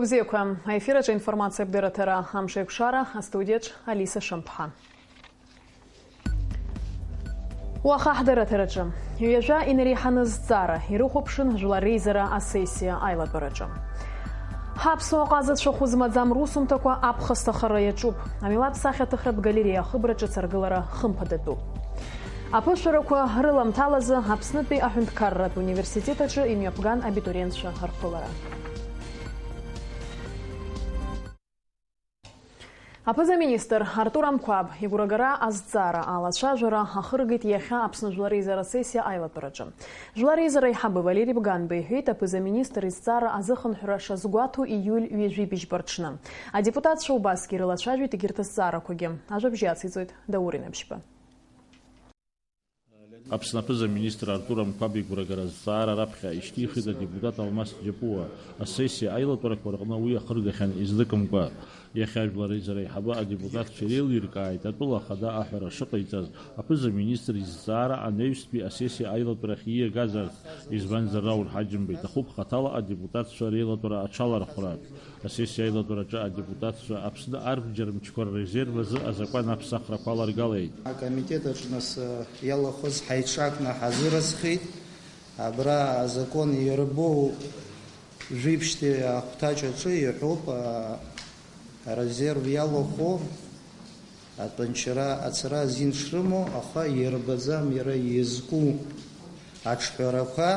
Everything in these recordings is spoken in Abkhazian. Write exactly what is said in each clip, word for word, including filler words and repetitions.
Бзиақәа, аефир аҿы информациатә дырраҭара «Амшеикәшара», астудиаҿ Алиса Шамԥҳа. Уаха ҳдырраҭараҿы. Ҩажәа инареиҳаны зҵаара ирыхәаԥшын Жәлар реизара асессиа аилатәараҿы. Ҳаԥсуа ҟазацәа хәы змаӡам русумҭақәа аԥхасҭахара иаҿуп. Амилаҭ сахьаҭыхратә галереиа ахыбра ҿыц аргылара хымԥадатәуп. Аԥышәарақәа рыламҭалазы Аԥснытәи аҳәынҭқарратә университет аҿы имҩаԥган абитуриентцәа рԥылара. Аԥыза-министр Артур Амқәаб игәрагара азҵаара алацәажәара ахыргеит иахьа Аԥсны Жәлар реизара асессиа аилатәараҿы. Жәлар реизара аиҳабы Валери Бганба иҳәеит, аԥыза-министр изҵаара азыхынҳәра шазгәаҭоу ииуль ҩажәи быжьба рҽны. Адепутатцәа убасгьы ирылацәажәеит егьырҭ азҵаарақәагьы. Ажәабжь иациҵоит Даур Инабжьба. Аԥсны аԥыза-министр Артур Амқәаб игәрагара азҵаара раԥхьа ишьҭихит адепутат Алмас Џьапуа. Асессиа аилатәарақәа рҟны уи ахыргахьан изныкымкәа. Иахьа Жәлар реизара аиҳабы адепутатцәа иреилиркааит атәыла ахада аҳәара шыҟаиҵаз, аԥыза-министр изҵаара анаҩстәи асессиа аилатәарахь ииагазарц, избанзар, Рауль Ҳаџьымба иҭахуп хаҭала адепутатцәа реилатәара аҽалархәра. Асессиа аилатәараҿы адепутатцәа Аԥсны арбџьар мчқәа ррезерв азы азакәан аԥсахрақәа аларгалеит. Акомитет аҿы нас, э, иалахәыз ҳаиҿакны ҳазыразхеит. Абра азакәан иарбоу жәиԥшьтәи ахәҭаҷ аҿы иҳәоуп, а, арезерв иалахәу атәанчара ацара азин шрымоу, аха иарбаӡам иара иазку аҿҳәарақәа,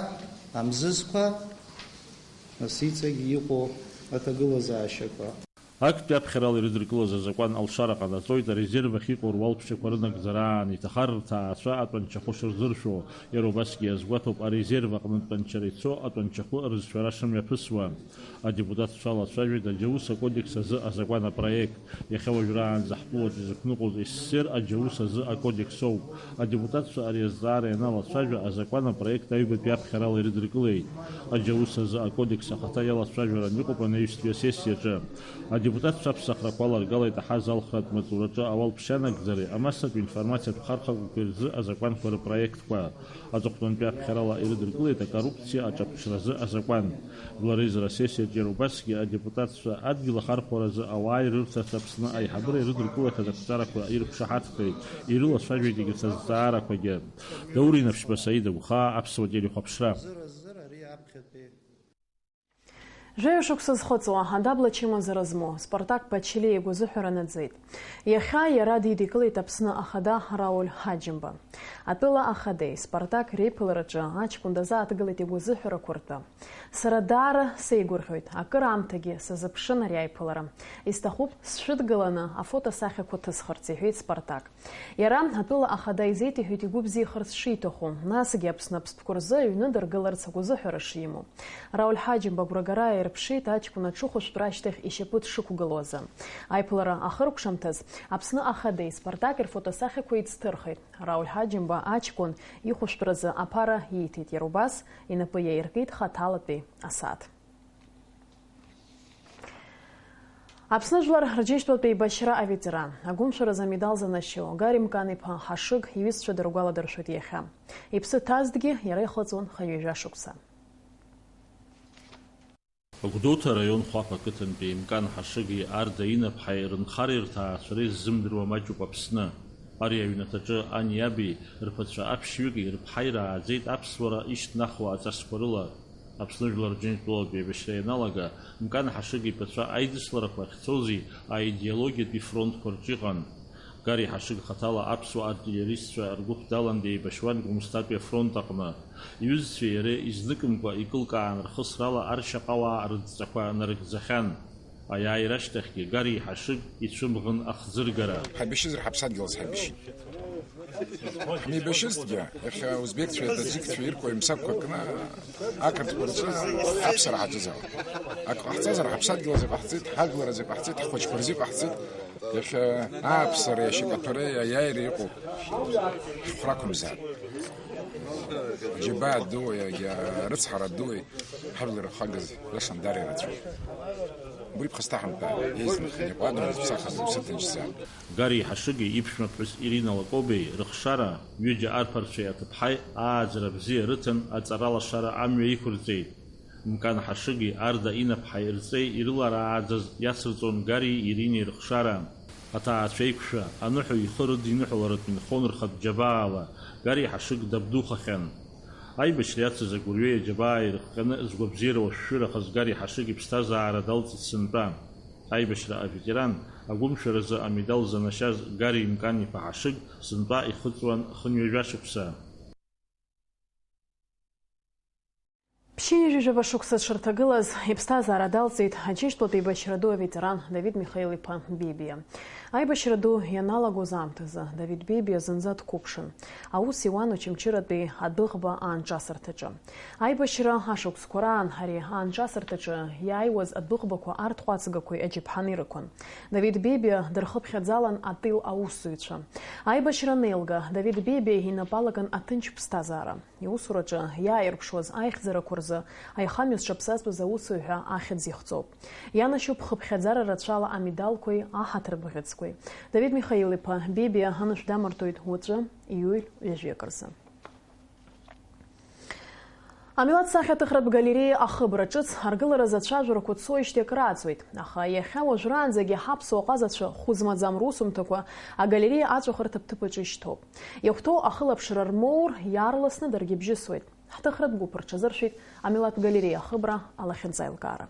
амзызқәа, нас иҵегь иҟоу аҭагылазаашьақәа. Актәи аԥхьарала ирыдыркылаз азакәан алшара ҟанаҵоит арезерв ахь иҟоу руалԥшьақәа рынагӡараан, иҭахар рҭаацәа атәанчахәы шырзыршәо, иара убасгьы иазгәаҭоуп арезерв аҟнытә тәанчара ицо атәанчахәы рызшәара шымҩаԥысуа. Адепутатцәа алацәажәеит аџьаус акодекс азы азакәан апроект. Иахьа уажәраанӡа ҳтәылаҿ изықәныҟәоз СССР аџьаус азы акодекс ауп. Адепутатцәа ари азҵаара ианалацәажәа, азакәан апроект аҩбатәи аԥхьарала ирыдыркылеит. Аџьаус азы акодекс ахаҭа иалацәажәаран иҟоуп анаҩстәи асессиаҿы. Адепутатцәа аԥсахрақәа аларгалеит аҳаз алхратә маҵураҿы ауалԥшьа анагӡареи амассатә информациатә хархәақәеи рзы азакәанқәа рыпроектқәа. Аҵыхәтәантәи аԥхьарала ирыдыркылеит акоррупциа аҿаԥҽразы азакәан. Жәлар реизара асессиаҿы иара убасгьы адепутатцәа адгьыл ахархәаразы ауаа ирырҭарц Аԥсны аиҳабыра ирыдыркылахьаз ақәҵарақәа ирықәшаҳаҭхеит, ирылацәажәеит егьырҭ азҵаарақәагьы. Даур Инабшьба, Саида Гәхаа, Аԥсуа телехәаԥшра. Жәаҩа шықәса зхыҵуа, адабла чымазара змоу Спартак Ԥачелиа игәазыҳәара наӡеит. Иахьа иара дидикылеит Аԥсны ахада Рауль Ҳаџьымба. Атәыла ахадеи Спартак реиԥылараҿы аҷкәын дазааҭгылеит игәазыҳәарақәа ртәы. Сара даара сеигәырӷьоит, акыраамҭагьы сазыԥшын ари аиԥылара. Исҭахуп сшәыдгыланы афотосахьақәа ҭысхырц, иҳәеит Спартак. Иара атәыла ахада изеиҭеиҳәеит игәы бзиахарц шиҭаху, насгьы Аԥсны аԥстәқәа рзы аҩны дыргыларц агәазыҳәара шимоу. Рауль Ҳаџьымба агәрагара аирԥшит аҷкәын аҽыхәышәтәра ашьҭахь ишьапы дшықәгылоу азы. Аиԥылара ахыркәшамҭаз Аԥсны ахадеи Спартак рфотосахьақәа еицҭырхит. Рауль Ҳаџьымба аҷкәын ихәышәтәразы аԥара ииҭеит, иара убас инапы иаиркит хаҭалатәи асааҭ. Аԥсны жәлар рџьынџьтәылатә еибашьра аветеран, агәымшәаразы амедал занашьоу Гари Мкан-иԥа Ҳашыг иҩызцәа дыргәаладыршәоит иахьа. Иԥсы ҭазҭгьы иара ихыҵуан хынҩажәа шықәса. Гәдоуҭа араион Хәаԥ ақыҭантәи Мкан Ҳашыги Арда Инаԥҳаи рынхареи рҭаацәареи ззымдыруа маҷуп Аԥсны. Ари аҩнаҭаҿы ани-аби, рԥацәа аԥшьҩыки рыԥҳаи рааӡеит аԥсуара ишьҭнахуа аҵасқәа рыла. Аԥсны жәлар рџьынџьтәылатә еибашьра ианалага, Мкан Ҳашыг иԥацәа аидысларақәа ахьцози аидеологиатәи фронтқәа рҿы иҟан. Гари Ҳашыг хаҭала аԥсуа артиллеристцәа ргәыԥ далан деибашьуан Гәымсҭатәи афронт аҟны. Иҩызцәеи иареи изныкымкәа икылкаан рхысрала аршьаҟауаа рыдҵақәа нарыгӡахьан. Аиааира ашьҭахьгьы Гари Ҳашыг ицәымӷын ахӡыргара. Ҳаибашьызар ҳаԥсадгьыл азы ҳаибашьит. Ҳмеибашьызҭгьы, иахьа узбекцәеи атаӡикцәеи иркуа имсакәқәа кны, ақырҭқәа рҿы аԥсара ҳаҿызаауан. Ак ҟаҳҵазар, ҳаԥсадгьыл азы иҟаҳҵеит, ҳажәлар азы иҟаҳҵеит, ҳхәыҷқәа рзы иҟаҳҵеит. Иахьа ааԥсареи ашьакаҭәареи аиааиреи иҟоуп. Ҳхәра ақәымзаап. Аџьабаа дуи, егьа рыцҳара дуи, ҳажәлар рхагаз иашан дара ирацәоуп. Убри ԥхасҭа ҳамтәа, еизынхеит, иакәадам, изԥсахыз, иԥсы ҭынчӡам. Гари Ҳашыги иԥшәмаԥҳәыс Ирина Лакобеи рыхшара, ҩыџьа арԥарцәеи аҭыԥҳаи ааӡара бзиа рыҭан, аҵара лашара амҩа иқәырҵеит. Мкан Ҳашыги Арда Инаԥҳаи рҵеи ирыларааӡаз иацырҵон Гари Иринеи рыхшара. Аҭаацәеиқәшәа, аныҳәа ихы рыдиныҳәаларатә инхон рхатә џьабаала, Гари Ҳашыг дабдухахьан. Аибашьра иацыз агәырҩеи аџьабааи ирыхҟьаны згәабзиара уашәшәырахаз Гари Ҳашыг иԥсҭазаара далҵит сынтәа. Аибашьра аветеран, агәымшәаразы амедал занашьаз Гари Мкан-иԥа Ҳашыг сынтәа ихыҵуан хынҩажәа шықәса. Ԥшьынҩажәижәаба шықәса дшырҭагылаз, иԥсҭазаара далҵит Аџьынџьтәылатә еибашьра ду аветеран Давид Михаил-иԥа Бебиа. Аибашьра ду ианалагоз аамҭазы Давид Бебиа зынӡа дқәыԥшын. Аус иуан Очамчыратәи адәыӷба аанҿасырҭаҿы. Аибашьра ашықәсқәа раан ари аанҿасырҭаҿы иааиуаз адәыӷбақәа арҭҟәацгақәеи аџьаԥҳани рықәын. Давид Бебиа дырхыԥхьаӡалан атил аусзуҩцәа. Аибашьра анеилга, Давид Бебиа инапы алаган аҭынч ԥсҭазаара. Иусураҿы иааирԥшуаз аихьӡарақәа рзы аихамҩа зҽаԥсазтәыз аусуҩ ҳәа ахьӡ ихҵоуп. Ианашьоуп хыԥхьаӡара рацәала амедалқәеи аҳаҭыртә бӷьыцқәеи. Давид Михаил-иԥа Бебиа анышә дамыртәоит уаҵәы иҩаҩ ҩажәи акы рзы. Амилаҭ сахьаҭыхратә галереиа ахыбра ҿыц аргыларазы ацәажәарақәа цоижьҭеи акрааҵуеит, аха иахьа уажәраанӡагьы ҳаԥсуа ҟазацәа хәы змаӡам русумҭақәа агалереиа аҵәахырҭа ҭыԥ аҿы ишьҭоуп. Иахәҭоу ахылаԥшра рмоур, иаарласны даргьы бжьысуеит. Ҳҭыхратә гәыԥ рҽазыршәит Амилаҭ галереиа ахыбра алахьынҵа аилкаара.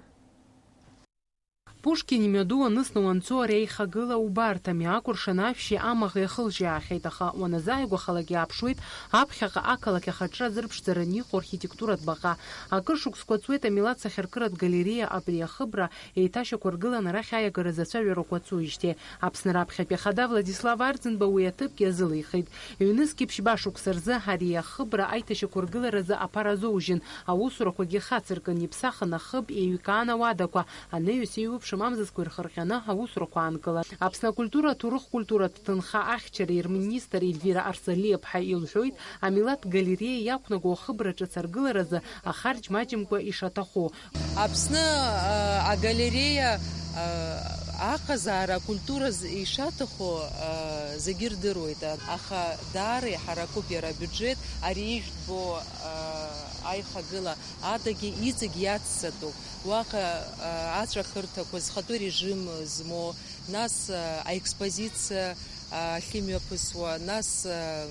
Пушкин имҩаду уанысны уанцо ари аихагыла убарҭами, акәыршан ашәшьи амаӷи ахылжьаахьеит, аха уаназааигәахалак иааԥшуеит аԥхьаҟа ақалақь ахаҿра азырԥшӡаран иҟоу архитектуратә баҟа. Акыр шықәсқәа ҵуеит Амилаҭ сахьаркыратә галереиа абри ахыбра еиҭашьақәыргылан арахь аиагаразы ацәажәарақәа ацоижьҭеи. Аԥсны раԥхьатәи ахада Владислав Арӡынба уи аҭыԥгьы азылихит. Ҩнызқьи ԥшьба шықәса рзы ари ахыбра аиҭашьақәыргыларазы аԥара азоужьын, аусурақәагьы хацыркын, иԥсахын ахыб, еиҩкаан ауадақәа, анаҩс еиуеиԥшым амзызқәа ирхырҟьаны аусурақәа аанкылан. Аԥсны акультура аҭоурых-культуратә ҭынха ахьчареи рминистр Ельвира Арсалиаԥҳа илҳәоит, Амилаҭ галереиа иақәнаго ахыбра ҿыц аргыларазы ахарџь маҷымкәа ишаҭаху. Аԥсны, а, агалереиа, а, аҟазаара акультура з-, ишаҭаху, а, зегьы ирдыруеит, а, аха даара иҳаракуп иара абиуџьет, ари ижәбо, а, аихагыла адагьы иҵегь иацҵатәуп. Уаҟа, а, аҵәахырҭақәа зхатәы режим змоу, нас, а, аекспозициа, а, ахьымҩаԥысуа, нас, а,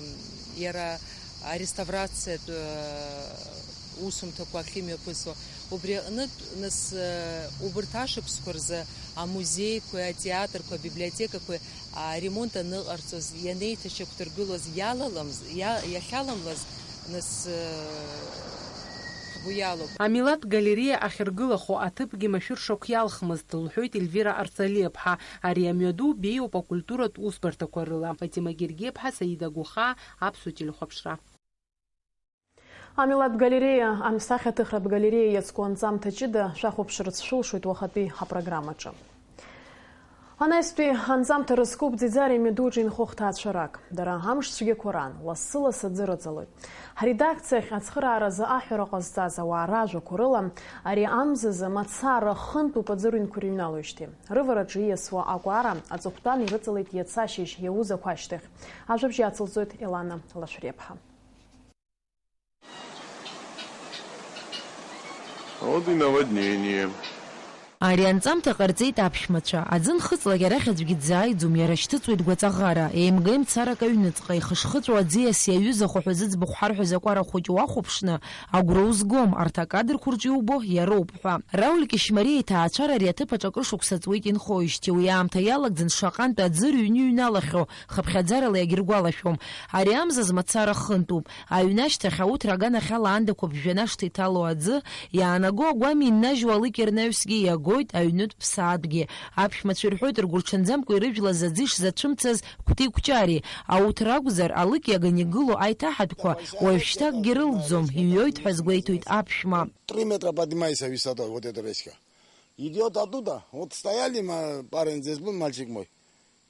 иара ареставрациатә, э, усумҭақәа ахьымҩаԥысуа. Убри аҟнытә, нас, э, убырҭ ашықәсқәа рзы амузеиқәеи, атеатрқәеи, абиблиотекақәеи аремонт аныҟарҵоз, ианеиҭашьақәдыргылоз иалаламз-, иа-, иахьаламлаз, нас, э, ҳгәы иалоуп. Амилаҭ галереиа ахьыргылахо аҭыԥгьы машәыршақә иалхмызт, лҳәоит Ельвира Арсалиаԥҳа. Ари амҩаду беиоуп акультуратә усбарҭақәа рыла. Фатима Гергиаԥҳа, Саида Гәыхаа, Аԥсуа телехәаԥшра. Амилаҭ галереиа, амсахьаҭыхратә галереиа иазку анҵамҭа ҷыда шәахәаԥшырц шәылшоит уахатәи ҳапрограммаҿы. Анаҩстәи анҵамҭа рызкуп Ӡиӡариа мҩадуҿы инхо хҭаацәарак. Дара амш цәгьақәа раан, лассы-лассы аӡы рыҵалоит. Ҳредакциахь ацхырааразы аҳәара ҟазҵаз ауаа ражәақәа рыла, ари амзазы мацара хынтәуп аӡы рыҩнқәа ирыҩналоижьҭеи. Рывараҿы ииасуа акәара аҵыхәтәан ирыҵалеит иацы ашьыжь иаузақәа ашьҭахь. Ажәабжь иацылҵоит Елана Лашәриаԥҳа. Вот и наводнение. Ари анҵамҭа ҟарҵеит аԥшәмацәа. Аӡы нхыҵлак арахь аӡәгьы дзааиӡом, иара шьҭыҵуеит гәаҵаӷара. Еимгеи мцарак аҩныҵҟа ихышхыҵәо аӡиас иаҩыз ахәаҳәа зыӡбахә ҳарҳәоз акәарахәыҷ уахәаԥшны, агәра узгом, арҭ акадрқәа рҿы иубо иароуп ҳәа. Рауль Кьышьмариа иҭаацәара ари аҭыԥ аҿы акыр шықәса ҵуеит инхоижьҭеи. Уи аамҭа иалагӡан шаҟантә аӡы рыҩны иҩналахьоу, хыԥхьаӡарала иагьыргәалашәом. Ари амзазы мацара хынтәуп. Аҩны ашьҭахь ауҭра аганахьала аандақәа ԥжәаны ашҭа иҭало аӡы, иаанаго агәами иннажьуа алыкьа рнаҩсгьы иагоит аҩнытә ԥсаатәгьы. Аԥшәмацәа ирҳәоит, ргәырҽанӡамкәа ирыжәлаз аӡы ишзацәымцаз Кәтеи Кәҷари. Ауҭра акәзар, алыкь иаганы игылоу аиҭаҳатәқәа уажәшьҭа акгьы рылҵӡом, иҩоит ҳәа азгәеиҭоит аԥшәма. Три метра поднимается высота вот эта речка. Идёт оттуда, вот стояли мы, парень здесь был, мальчик мой.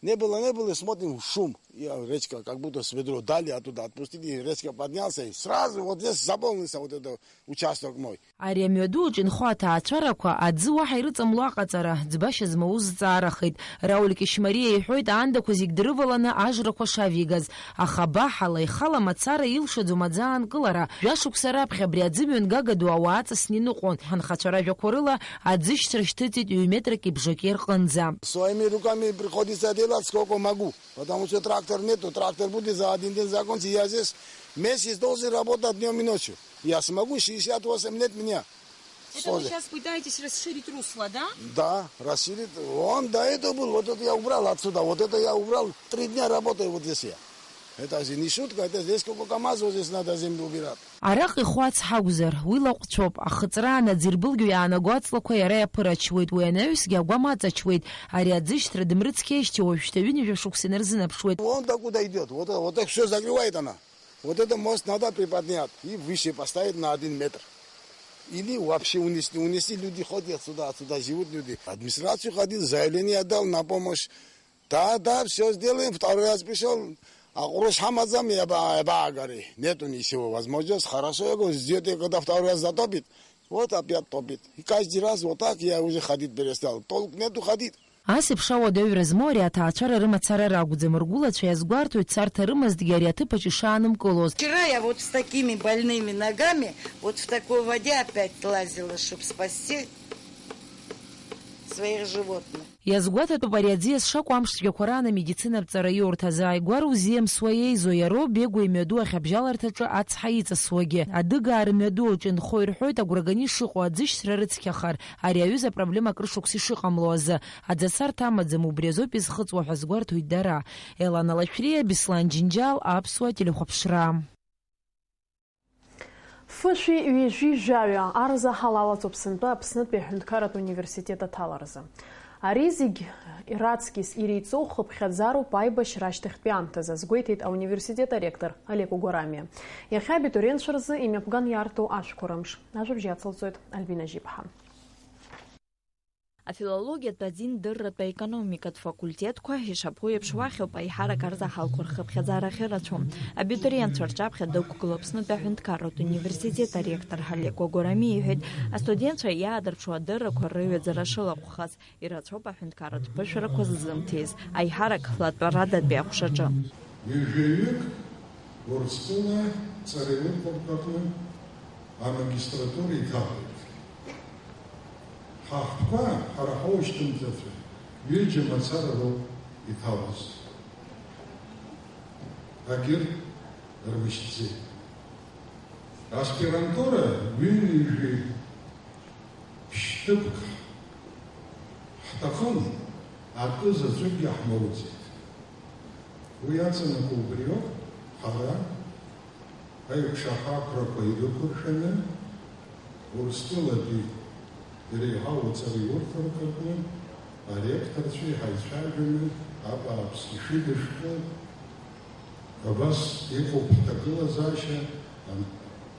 Не было, не было, смотрим, шум. И речка, как будто с ведро дали, оттуда отпустили, и речка поднялся, и сразу вот здесь заполнился вот этот участок мой. Ари амҩаду аҿы инхо аҭаацәарақәа аӡы уаҳа ирыҵамло аҟаҵара, ӡбашьа змоуз зҵаарахеит. Рауль Кьышьмариа иҳәоит, аандақәа зегь дрываланы ажрақәа шавигаз. Аха абаҳала, ихала мацара илшаӡом аӡы аанкылара. Жәашықәса раԥхьа абри аӡымҩангага ду ауаа аҵасны иныҟәон. Ҳанхацәа ражәақәа рыла, аӡышьҭра шьҭыҵит ҩы метрак ибжаки рҟынӡа. Своими руками приходится делать, сколько могу. Потому что трактор нету, трактор будет за один день закончится. Я здесь месяц должен работать днём и ночью. Я смогу, шестьдесят восемь лет мне. Это вы сейчас пытаетесь расширить русло, да? Да, расширить. Он до этого был, вот это я убрал отсюда, вот это я убрал. Три дня работаю вот здесь я. Это же не шутка, это здесь сколько КамАЗов здесь надо землю убирать. Араҟа ихәац ҳакәзар, уи лаҟәцәоуп, ахыҵра анаӡ ирбылгьо иаанаго аҵлақәа иара иаԥырачуеит, уи анаҩсгьы агәам аҵачуеит. Ари аӡышьҭра дымрыцқьеижьҭеи уажәшьҭа ҩынҩажәа шықәса инарзынаԥшуеит. Вон докуда идёт, вот, вот так всё закрывает она. Вот это мост надо приподнять и выше поставить на один метр. Или вообще унести, унести, люди ходят сюда, отсюда живут люди. Администрацию ходил, заявление дал на помощь. Да, да, всё сделаем, второй раз пришёл. А курус хамазам, я ба, я ба, говори. Нету ничего, возможность, хорошо, я говорю, ждёте, когда второй раз затопит. Вот опять топит. И каждый раз вот так я уже ходить перестал. Толк нету ходить. Ас еиԥш ауадаҩра змоу ари аҭаацәара рымацара ракәӡам, ргәылацәа иазгәарҭоит, царҭа рымазҭгьы ари аҭыԥаҿ ишаанымкылоз. Вчера я вот с такими больными ногами, вот в такой воде опять лазила, чтоб спасти своих животных. Иазгәаҭатәуп ари аӡиас шакәу амш цәгьақәа раан амедицинатә ҵараиурҭа азы. Ааигәара узиамсуа еизо иароуп Бегәа имҩаду ахьабжьаларҭаҿы ацҳа иҵасуагьы. Адыгаа рымҩаду аҿы инхо ирҳәоит агәра ганы ишыҟоу аӡышьҭра рыцқьахар. Ари аҩыза апроблема акыр шықәса ишыҟамло азы. Аӡацарҭа амаӡам, убри азоуп изхыҵуа ҳәа азгәарҭоит дара. Елана Лашәриа, Беслан Џьынџьал, Аԥсуа телехәаԥшра. Фышәи ҩажәи жәаҩа арзаҳал алаҵоуп сынтәа Аԥснытәи аҳәынҭқарратә университет аҭаларазы. Ари зегь раҵкьыс иреиҵоу хыԥхьаӡароуп аибашьра ашьҭахьтәи аамҭазы, азгәеиҭеит ауниверситет аректор Олег Угуарамиа. Иахьа абитуриентцәа рзы имҩаԥган иарҭо ашәқәа рымш. Ажәабжь иацылҵоит Альбина Жьиԥҳа. Афилологиатә, адиндырратә, аекономикатә факультетқәа, ишаԥу еиԥш, уахь ауп аиҳарак арзаҳалқәа рхыԥхьаӡара ахьырацәоу. Абитуриентцәа рҿаԥхьа дықәгылоуп Аԥснытәи аҳәынҭқарратә университет аректор Олег Уагурами иҳәеит, астудентцәа иаадырԥшуа адыррақәа рыҩаӡара шылахәхаз, ирацәоуп аҳәынҭқарратә ԥышәарақәа ззымҭиз, аиҳарак латәарадатәи аҟәшаҿы. Ҩажәаҩык Урыстәыла ҵараиурҭақәа рҟны амагистратура иҭахеит. Ҳахәҭқәа, ҳара ҳаушьҭымҭацәа, ҩыџьа мацара роуп иҭалаз. Агьырҭ рмышьҭӡеит. Аспирантура ҩынҩажәи ԥшьҭыԥк ҳҭахын, акы заҵәыкгьы ҳмоуӡеит. Уи аҵанакуа убриоуп ҳара аиқәшаҳаҭрақәа ирықәыршәаны, Урыстәылатәи иреиҳау аҵараиурҭақәа рҟны аректорцәеи ҳаицәажәаны, абааԥс, ишәыдышәкыл, абас иҟоуп ҳҭагылазаашьа, ан-,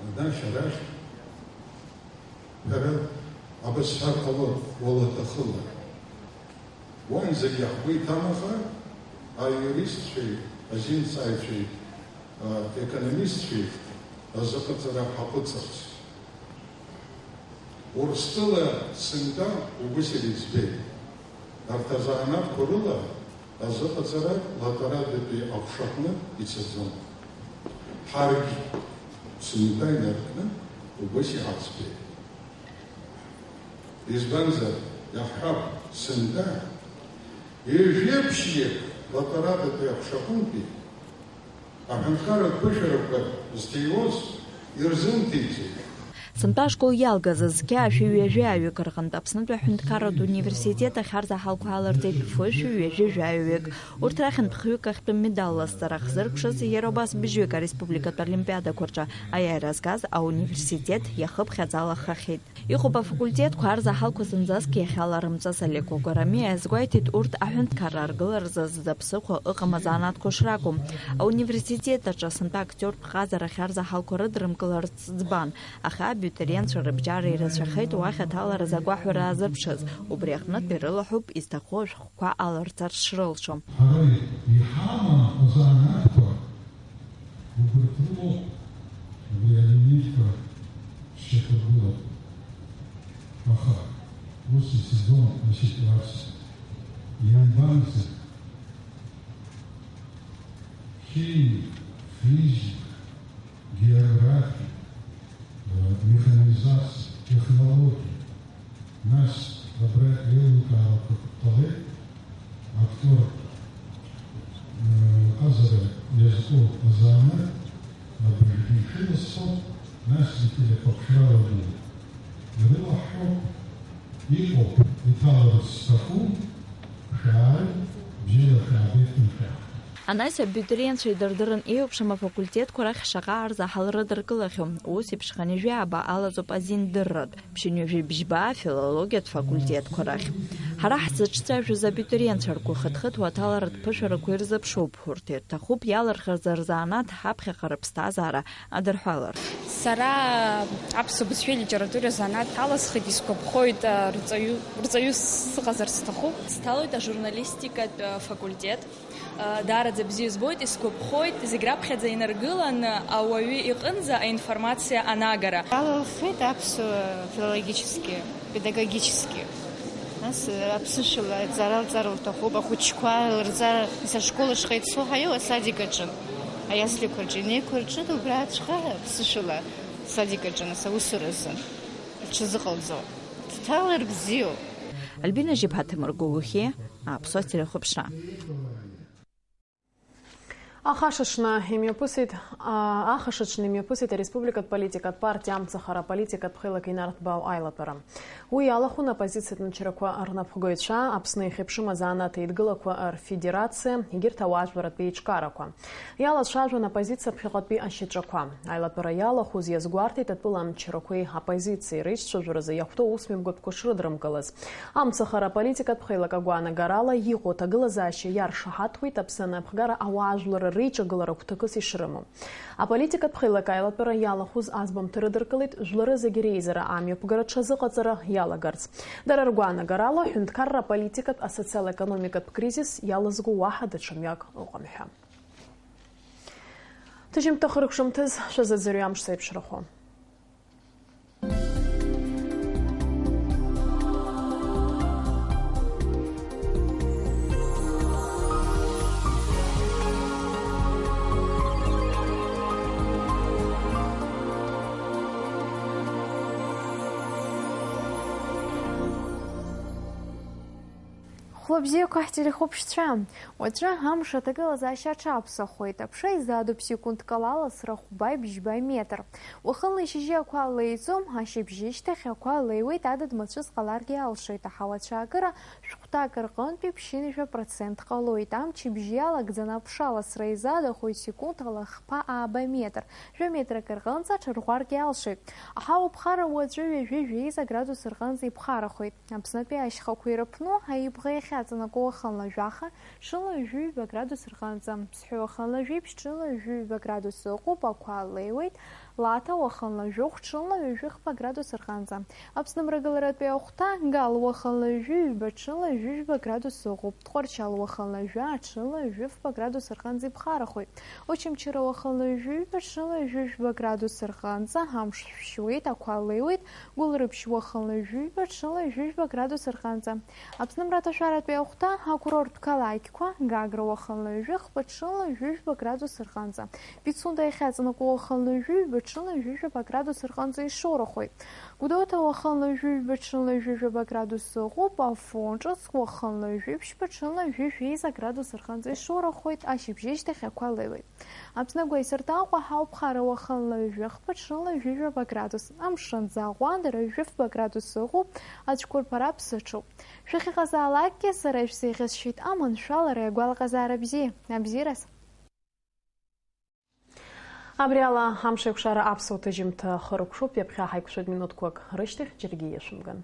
анашь арахь. Ҳәара абасҳәар ҟалоит, уалаҭахыла. Уанӡагьы ҳгәы иҭам, аха аиуристцәеи, азинҵааҩцәеи, аекономистцәеи азыҟаҵара ҳаҟәыҵырц. Урыстәыла сынтәа убыс иреиҵбеит. Арҭ азанааҭқәа рыла азыҟаҵара латәарадатәи аҟәшаҟны ицаӡом. Ҳаргь сынтәа инаркны убыс иҳаӡбеит. Избанзар, иаҳҳәап, сынтәа ҩажәи ԥшьҩык латәарадатәи аҟәшаҟынтәи аҳәынҭқарратә ԥышәарақәа зҭиуаз ирзымҭеиӡеит. Сынтәа ашкол иалгаз зқьи аашәи ҩажәи ааҩык рҟынтә Аԥснытәи аҳәынҭқарратә университет ахь арзаҳалқәа аларҵеит фышәи ҩажәи жәаҩык. Урҭ рахьынтә хҩык ахьтәы медалла азҵара ахьзыркшаз, иара убас быжьҩык ареспубликатә олимпиадақәа рҿы аиааира згаз ауниверситет иахыԥхьаӡалахахьеит. Иҟоуп афакультетқәа арзаҳалқәа зынӡаск иахьаларымҵаз. Олег Уагурами иазгәеиҭеит урҭ аҳәынҭқарра аргыларазы зда ԥсыхәа ыҟам азанааҭқәа шракәу. Ауниверситет аҿы сынтәа актиортә ҟазарахь арзаҳалқәа рыдрымкыларц ӡбан, аха Абитуриентцәа рыбжьара ирацәахеит уахь аҭалара закәаҳәара аазырԥшыз, убри аҟнытә ирылаҳәуп изҭаху ашәҟәқәа аларҵар шрылшо. Ҳара иҳаман азанааҭқәа убырҭ рылоуп, абри алимитқәа шьақәыргылоуп. Аха ус исызон аситуациа. Ианбанӡа? Химиа, физика, географиа, э, механизациа, технологиа, нас абра еилукаарақәа ҟалеит, актиор, э, ҟазара иазку азанааҭ абыржәгьы ишәыласхо, нас ителехәаԥшрала ирылаҳхо иҟоуп, иҭаларц зҭаху, шәааи, бзиала шәаабеит, мшәа. Анаҩс абитуриентцәа идырдырын еиуеиԥшым афакультетқәа рахь шаҟа арзаҳал рыдыркылахьоу, ус еиԥш хынҩажәи-ааба алаҵоуп азиндырратә, ԥшьынҩажәи бжьба афилологиатә факультетқәа рахь. Ҳара ҳзыҿцәажәоз абитуриентцәа ргәы хыҭхыҭуа аҭаларатә ԥышәарақәа ирзыԥшуп, урҭ ирҭахуп иалырхыз рзанааҭ ҳаԥхьаҟа рыԥсҭазаара адырҳәалар. Сара аԥсуа бызшәеи литературеи азанааҭ аласхит, исгәаԥхоит, а, рҵаҩы, рҵаҩыс сыҟазар сҭахуп. Сҭалоит ажурналистикатә, а, факультет. А, даараӡа бзиа збоит, исгәаԥхоит, зегь раԥхьаӡа инаргылан ауаҩы иҟынӡа аинформациа анагара. Иалалхит аԥсуа филологически, педагогически. Нас, э, аԥсышәала аҵара лҵар лҭахуп, ахәыҷқәа рҵара, нас ашкол ашҟа ицо ҳаиуа асадик аҿы, аиаслиқәа рҿы, инеиқәа рҿы, убраҵәҟьа аԥсышәала асадик аҿы, нас аусуразы рҽазыҟалҵо. Дҭалар бзиоуп. Альбина Жьиԥҳа, Ҭемыр Гогәыхьиа, Аԥсуа телехәаԥшра. Ахашаҽны имҩаԥысит, а, ахашаҽны имҩаԥысит ареспубликатә политикатә партиа Амцахара аполитикатә хеилак инарҭбаау аилатәара. Уи иалахәын аоппозициатә мчрақәа рнапхгаҩцәа, Аԥсны ихьыԥшым азанааҭ еидгылақәа рфедерациа, егьырҭ ауаажәларратә еиҿкаарақәа. Иалацәажәон аоппозициа ԥхьаҟатәи ашьаҿақәа. Аилатәара иалахәыз иазгәарҭеит атәыла амчрақәеи аоппозициеи реицәажәаразы иахәҭоу усмҩаԥгатәқәа шрыдрымкылаз. Амцахара аполитикатә хеилак агәаанагарала иҟоу аҭагылазаашьа иаршаҳаҭуеит Аԥсны анапхгара ауаажәларра реиҿагылара гәҭакыс ишрымоу. Аполитикатә хеилак аилатәара иалахәыз азгәамҭа рыдыркылеит жәлары зегьы реизара амҩаԥгара рҽазыҟаҵара иалагарц. Дара ргәаанагарала, аҳәынҭқарра аполитикатә, асоциал-економикатә кризис иалызго уаҳа даҽа мҩак ыҟам ҳәа. Ҭыжьымҭа хыркәшамҭаз шәазыӡырҩы амш зеиԥшрахо. Хәлабзиақәа ҳтелехәаԥшцәа! Уаҵәы амш аҭагылазаашьа аҽаԥсахуеит. Аԥша изаадуп секундк ала ласра хәба-бжьба метр. Уахынла ишьыжьы ақәа леиӡом, ашьыбжьышьҭахь ақәа леиуеит, адыд мацәыс ҟаларгьы алшоит, аҳауа цәаакыра шәҟәҭак рҟынтәи ԥшьынҩажәа процент ҟалоит. Амчыбжьы иалагӡаны аԥша ласра изаадахоит секундк ала хԥа ааба метр, жәа метрак рҟынӡа аҽарӷәӷәаргьы алшоит. Аҳауа ԥхара уаҵәы ҩажәи жәеиза градус рҟынӡа иԥхарахоит. Аԥснытәи ашьхақәа ирыԥну, аибӷа иахьаҵанакуа уахынла жәаха, ҽынла ҩажәи ҩба градус рҟынӡа, Ԥсҳәы уахынла жәиԥшь, ҽынла ҩажәи ҩба градус ыҟоуп, ақәа леиуеит, Лаҭа уахынла жәохә, ҽынла ҩажәи хԥа градус рҟынӡа. Аԥсны мрагыларатәи ахәҭа, Гал уахынла ҩажәи ҩба, ҽынла ҩажәи жәба градус ыҟоуп, Тҟәарчал уахынла жәа, ҽынла ҩажәи фба градус рҟынӡа иԥхарахоит. Очамчыра уахынла ҩажәи ҩба, ҽынла ҩажәи жәба градус рҟынӡа, амш шәшьуеит, ақәа леиуеит, Гәылрыԥшь уахынла ҩажәи ҩба, ҽынла ҩажәи жәба градус рҟынӡа. Аԥсны мраҭашәаратәи ахәҭа, акурорттә қалақьқәа, Гагра уахынла ҩажәи хԥа, ҽынла ҩажәи жәба градус рҟынӡа. Пицунда иахьаҵанакуа уахынла ҩажәи ҩба, ҽынла ҩажәи жәаба градус рҟынӡа ишоурахоит. Гәдоуҭа уахынла ҩажәи ҩба, ҽынла ҩажәи жәаба градус ыҟоуп, Афон ҿыц уахынла ҩажәи ԥшьба, ҽынла ҩажәи жәеиза градус рҟынӡа ишоурахоит, ашьыбжьышьҭахь ақәа леиуеит. Аԥсны агәеисырҭа Аҟәа ҳауп, Хара уахынла ҩажәи хԥа, ҽынла ҩажәи жәаба градус, амшынӡы аҟәандара ҩажәи фба градус ыҟоуп, ацәқәырԥара ԥсыҽуп. Шәахьыҟазаалакгьы сара ишәзеиӷьасшьоит аманшәалареи агәалаҟазаара бзиеи. Абзиараз! Абри ала амш еиқәшара аԥсуа ҭыжьымҭа хыркәшоуп, ҩаԥхьа ҳаиқәшәоит минуҭқәак рышьҭахь, џьаргьы иашәымган.